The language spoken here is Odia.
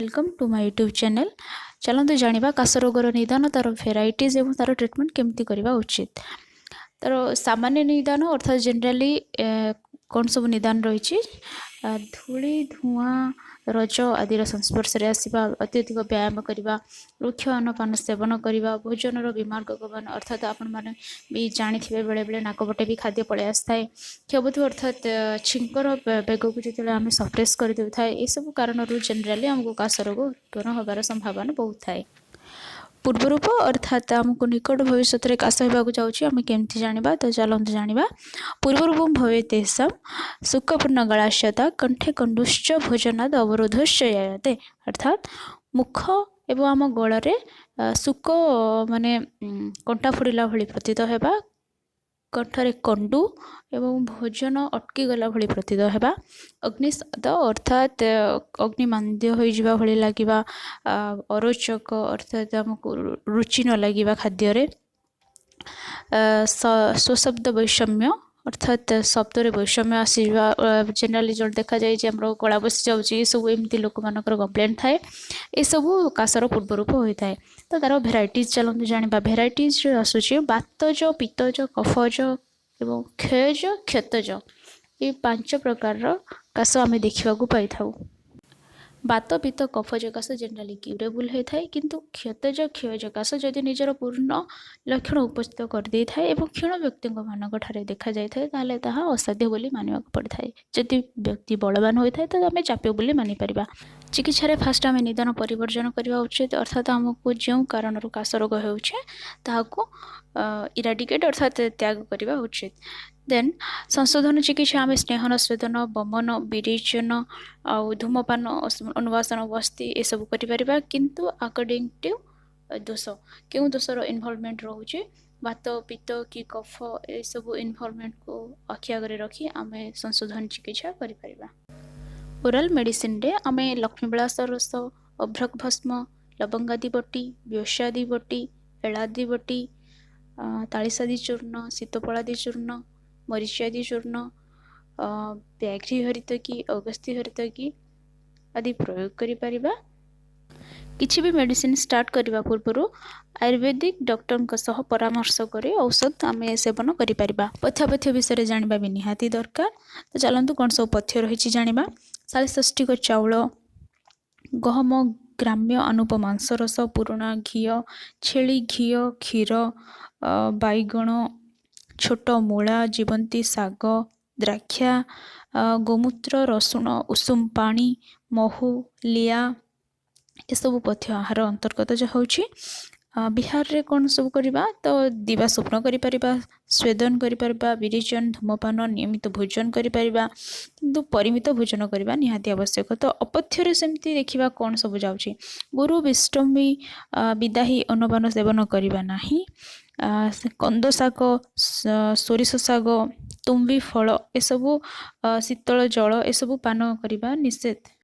Welcome to my YouTube channel। ଚାଲନ୍ତୁ ଜାଣିବା କାଶ ରୋଗର ନିଦାନ, ତା'ର ଭେରାଇଟିଜ୍ ଏବଂ ତା'ର ଟ୍ରିଟମେଣ୍ଟ କେମିତି କରିବା ଉଚିତ। ତା'ର ସାମାନ୍ୟ ନିଦାନ ଅର୍ଥାତ୍ ଜେନେରାଲି କ'ଣ ସବୁ ନିଦାନ ରହିଛି? ଧୂଳି, ଧୂଆଁ, ରଜ ଆଦିର ସଂସ୍ପର୍ଶରେ ଆସିବା, ଅତ୍ୟଧିକ ବ୍ୟାୟାମ କରିବା, ରୁକ୍ଷ ଅନ୍ନପାନ ସେବନ କରିବା, ଭୋଜନର ବିମାର୍ଗ ଗମନ, ଅର୍ଥାତ୍ ଆପଣମାନେ ବି ଜାଣିଥିବେ ବେଳେବେଳେ ନାକପଟେ ବି ଖାଦ୍ୟ ପଳେଇ ଆସିଥାଏ, କ୍ଷବଧୁ ଅର୍ଥାତ୍ ଛିଙ୍କର ବେଗକୁ ଯେତେବେଳେ ଆମେ ସପ୍ରେସ୍ କରିଦେଉଥାଏ, ଏସବୁ କାରଣରୁ ଜେନେରାଲି ଆମକୁ କାଶ ରୋଗ ଉତ୍ପନ୍ନ ହେବାର ସମ୍ଭାବନା ବହୁତ ଥାଏ। ପୂର୍ବରୂପ ଅର୍ଥାତ୍ ଆମକୁ ନିକଟ ଭବିଷ୍ୟତରେ କାଶ ହେବାକୁ ଯାଉଛି, ଆମେ କେମିତି ଜାଣିବା? ତ ଚାଲନ୍ତୁ ଜାଣିବା। ପୂର୍ବରୂପಂ ଭବେ ତେଷାಂ ଶୁକପୂର୍ଣ୍ଣ ଗଳାଶ୍ୟତା କଣ୍ଠେ କଣ୍ଡୁଶ୍ଚ ଭୋଜନାଦ ଅବରୋଧଶ୍ଚ ଜାୟତେ। ଅର୍ଥାତ୍ ମୁଖ ଏବଂ ଆମ ଗଳରେ ଶୁକ ମାନେ କଣ୍ଟା ଫୋଡ଼ିଲା ଭଳି ପ୍ରତୀତ ହେବା, କଣ୍ଠରେ କଣ୍ଡୁ ଏବଂ ଭୋଜନ ଅଟକି ଗଲା ଭଳି ପ୍ରତୀତ ହେବା, ଅଗ୍ନିସାଦ ଅର୍ଥାତ୍ ଅଗ୍ନିମାନ୍ଦ୍ୟ ହୋଇଯିବା ଭଳି ଲାଗିବା, ଅରୋଚକ ଅର୍ଥାତ୍ ଆମକୁ ରୁଚି ନ ଲାଗିବା ଖାଦ୍ୟରେ, ସ୍ୱଶବ୍ଦ ବୈଷମ୍ୟ ଅର୍ଥାତ୍ ଶବ୍ଦରେ ବୈଷମ୍ୟ ଆସିଯିବା। ଜେନେରାଲି ଯେଉଁଠି ଦେଖାଯାଏ ଯେ ଆମର ଗଳା ବସିଯାଉଛି, ଏସବୁ ଏମିତି ଲୋକମାନଙ୍କର କମ୍ପ୍ଲେନ୍ ଥାଏ। ଏସବୁ କାଶର ପୂର୍ବ ରୂପ ହୋଇଥାଏ। ତ ତା'ର ଭେରାଇଟିଜ୍ ଚାଲନ୍ତୁ ଜାଣିବା। ଭେରାଇଟିଜ୍ରେ ଆସୁଛି ବାତଜ, ପିତ୍ତଜ, କଫଜ ଏବଂ କ୍ଷୟଜ, କ୍ଷତଜ। ଏ ପାଞ୍ଚ ପ୍ରକାରର କାଶ ଆମେ ଦେଖିବାକୁ ପାଇଥାଉ। ବାତ, ପିତ୍ତ, କଫଜ କାଶ ଜେନେରାଲି କ୍ୟୁରେବୁଲ୍ ହୋଇଥାଏ, କିନ୍ତୁ କ୍ଷତଜ, କ୍ଷୟଜ କାଶ ଯଦି ନିଜର ପୂର୍ଣ୍ଣ ଲକ୍ଷଣ ଉପସ୍ଥିତ କରିଦେଇଥାଏ ଏବଂ କ୍ଷୀଣ ବ୍ୟକ୍ତିଙ୍କ ମାନଙ୍କ ଠାରେ ଦେଖାଯାଇଥାଏ, ତାହେଲେ ତାହା ଅସାଧ୍ୟ ବୋଲି ମାନିବାକୁ ପଡ଼ିଥାଏ। ଯଦି ବ୍ୟକ୍ତି ବଳବାନ ହୋଇଥାଏ, ତ ଆମେ ଜାପ୍ୟ ବୋଲି ମାନିପାରିବା। ଚିକିତ୍ସାରେ ଫାଷ୍ଟ ଆମେ ନିଦାନ ପରିବର୍ଜନ କରିବା ଉଚିତ, ଅର୍ଥାତ୍ ଆମକୁ ଯେଉଁ କାରଣରୁ କାଶ ରୋଗ ହେଉଛି ତାହାକୁ ଇରାଡିକେଟ୍ ଅର୍ଥାତ୍ ତ୍ୟାଗ କରିବା ଉଚିତ। ଦେନ୍ ସଂଶୋଧନ ଚିକିତ୍ସା ଆମେ ସ୍ନେହନ, ସ୍ୱେଦନ, ବମନ, ବିରେଚନ ଆଉ ଧୂମପାନ, ଅନୁବାସନ, ବସ୍ତି ଏସବୁ କରିପାରିବା। କିନ୍ତୁ ଆକର୍ଡ଼ିଂ ଟୁ ଦୋଷ, କେଉଁ ଦୋଷର ଇନଭଲଭମେଣ୍ଟ ରହୁଛି, ବାତ, ପିତ୍ତ କି କଫ, ଏସବୁ ଇନଭଲଭମେଣ୍ଟକୁ ଆଖି ଆଗରେ ରଖି ଆମେ ସଂଶୋଧନ ଚିକିତ୍ସା କରିପାରିବା। ଓରାଲ ମେଡ଼ିସିନରେ ଆମେ ଲକ୍ଷ୍ମୀବିଳାସ ରସ, ଅଭ୍ରକ ଭସ୍ମ, ଲବଙ୍ଗାଦି ବଟି, ବ୍ୟସାଦି ବଟି, ଏଳାଦି ବଟି, ତାଳିସାଦି ଚୂର୍ଣ୍ଣ, ଶୀତପଳାଦି ଚୂର୍ଣ୍ଣ, ମରିଚାଦି ଚୂର୍ଣ୍ଣ, ବ୍ୟାଘ୍ରୀ ହରିତକୀ, ଅଗସ୍ତି ହରିତକୀ ଆଦି ପ୍ରୟୋଗ କରିପାରିବା। କିଛି ବି ମେଡ଼ିସିନ ଷ୍ଟାର୍ଟ କରିବା ପୂର୍ବରୁ ଆୟୁର୍ବେଦିକ ଡକ୍ଟରଙ୍କ ସହ ପରାମର୍ଶ କରି ଔଷଧ ଆମେ ସେବନ କରିପାରିବା। ପଥ୍ୟାପଥ୍ୟ ବିଷୟରେ ଜାଣିବା ବି ନିହାତି ଦରକାର। ତ ଚାଲନ୍ତୁ କ'ଣ ସବୁ ପଥ୍ୟ ରହିଛି ଜାଣିବା। ଶାଳିଷଷ୍ଠିକ ଚାଉଳ, ଗହମ, ଗ୍ରାମ୍ୟ ଅନୁପ ମାଂସ ରସ, ପୁରୁଣା ଘିଅ, ଛେଳି ଘିଅ, କ୍ଷୀର, ବାଇଗଣ, ଛୋଟ ମୂଳା, ଜୀବନ୍ତୀ ଶାଗ, ଦ୍ରାକ୍ଷା, ଗୋମୂତ୍ର, ରସୁଣ, ଉଷୁମ ପାଣି, ମହୁ, ଲିଆ, ଏସବୁ ପଥ୍ୟ ଆହାର ଅନ୍ତର୍ଗତ ହେଉଛି। ବିହାରରେ କ'ଣ ସବୁ କରିବା? ତ ଦିବା ସ୍ୱପ୍ନ କରିପାରିବା, ସ୍ୱେଦନ କରିପାରିବା, ବିରେଚନ, ଧୂମପାନ, ନିୟମିତ ଭୋଜନ କରିପାରିବା, କିନ୍ତୁ ପରିମିତ ଭୋଜନ କରିବା ନିହାତି ଆବଶ୍ୟକ। ତ ଅପଥ୍ୟରେ ସେମିତି ଦେଖିବା କ'ଣ ସବୁ ଯାଉଛି। ଗୁରୁ ବିଷ୍ଟମୀ ବିଦାହୀ ଅନ୍ନପାନ ସେବନ କରିବା ନାହିଁ। କନ୍ଦ ଶାଗ, ସୋରିଷ ଶାଗ, ତୁମ୍ବି ଫଳ ଏସବୁ, ଶୀତଳ ଜଳ ଏସବୁ ପାନ କରିବା ନିଷେଧ।